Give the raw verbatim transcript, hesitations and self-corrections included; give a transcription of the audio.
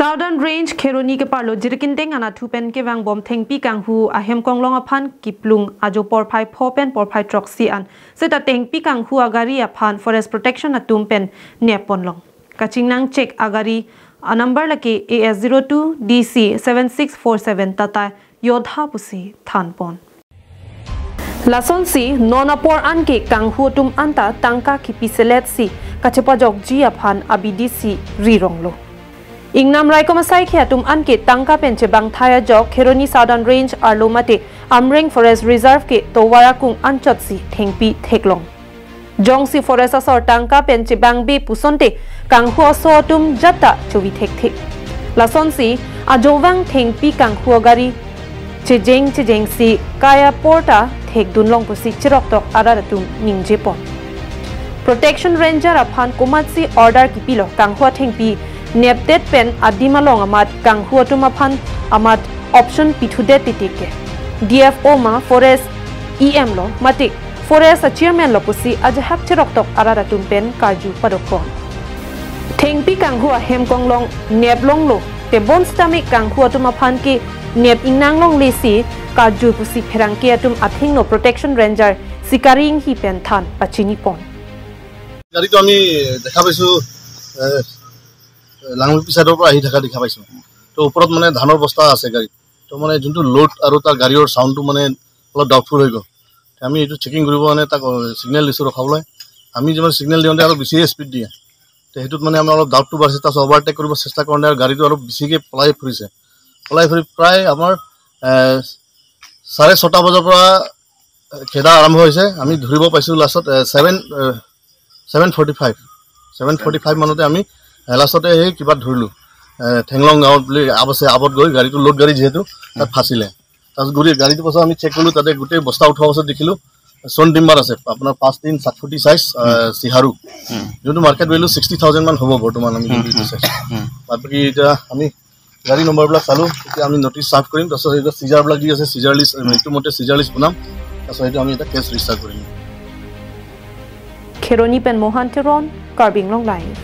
Southern Range Kheroni keparlo Jirikindeng anatthu pen kevangbom thengpi kanghu ahem konglong aphan kiplung ajo porphai pho pen porphai throksi an seta thengpi kanghu agari aphan Forest Protection atum pen nepponlong. Kachingnang chek agari anumber lake A S zero two D C seven six four seven Tata Yodha pusi thanpon. Lasonsi non apor anke kanghu atum anta tangka kipi seletsi kachepajokji aphan abidi si rironglo. Ingnam raikom asaikhi atum anke tangka pen chebang thai ajok Kheroni Southern Range arlo mate Amreng Forest Reserve ke tovar akung anchotsi thengpi theklong. Jongsi Forest asor tangka pen chebangbe pusonte kanghu aso atum jata chovi thekthe. Lasonsi ajovang thengpi kanghu agari chejeng chejengsi kai apor ta thekdunlong pusi cheroktok arat atum ningjepon. Protection Ranger aphan komatsi order kipilo kanghu athengpi nepdet pen adim along amat kanghu atum aphan amat option pithudet titike. D F O ma Forest E M lo mate Forest a Chairman lo pusi ajahak cheroktok arat atum pen karju padokon. Thengpi kanghu ahem konglong neplonglo, tebon sitame kanghu atum aphan ke nep ingnang longle si karju pusi pherangke atum athengno Protection Ranger Sikari Inghi pen than pachinipon. গাড়ীটো আমি দেখা পাইছো, এ, লাংবিপি চাইডৰ পৰা আহি থকা দেখা পাইছো। তো ওপৰত মানে ধানৰ বস্তা আছে গাড়ীত। তো মানে যোনটো লোড আৰু তাৰ গাড়ীৰ চাউণ্ডটো মানে অলপ ডাউটফুল হৈ গ'ল। আমি এইটো চেকিং কৰিব মানে তাক চিগনেল দিছো ৰখাবলৈ। আমি যিমান চিগনেল দিওঁতে আৰু বেছিয়ে স্পীড দিয়ে। তো সেইটোত মানে আমাৰ অলপ ডাউটটো বাঢ়িছে। তাৰপিছত অভাৰটেক কৰিব চেষ্টা কৰোঁতে আৰু গাড়ীটো আৰু বেছিকে পলাই ফুৰিছে। পলাই ফুৰি প্ৰায় আমাৰ, এ, চাৰে ছটা বজাৰ পৰা খেদা আৰম্ভ হৈছে। আমি ধৰিব পাইছো লাষ্টত, uh, seven, uh, seven forty five, seven forty five মানতে আমি, এ, লাষ্টতে সেই কিবা ধৰিলো, এ, ঠেংলং গাঁৱত বুলি আব আছে, আবত গৈ গাড়ীটো লোড গাড়ী যিহেতু তাত ফাঁচিলে। তাৰপিছত গোটেই গাড়ীটো পাছত আমি চেক কৰিলো, তাতে গোটেই বস্তা উঠোৱা পাছত দেখিলো চোন ডিম্বাৰ আছে, আপোনাৰ পাঁচ তিন সাত ফুটি চাইজ, এ, চিহাৰু, যোনটো মাৰ্কেট ভেলু ছিক্সটি থাউজেণ্ড মান হ'ব বৰ্তমান আমি যোনটো এইটো চাইছো। বাদ বাকী এতিয়া আমি গাড়ী নম্বৰবিলাক চালো, এতিয়া আমি নটিচ চাৰ্ভ কৰিম। তাৰপিছত এইটো চিজাৰবিলাক দি আছে, চিজাৰ লিষ্ট, এইটো মতে চিজাৰ লিষ্ট বনাম। তাৰপিছত এইটো আমি এটা কেছ ৰেজিষ্টাৰ কৰিম। Kheroni pen Mohan Teron, Karbi Anglong Live.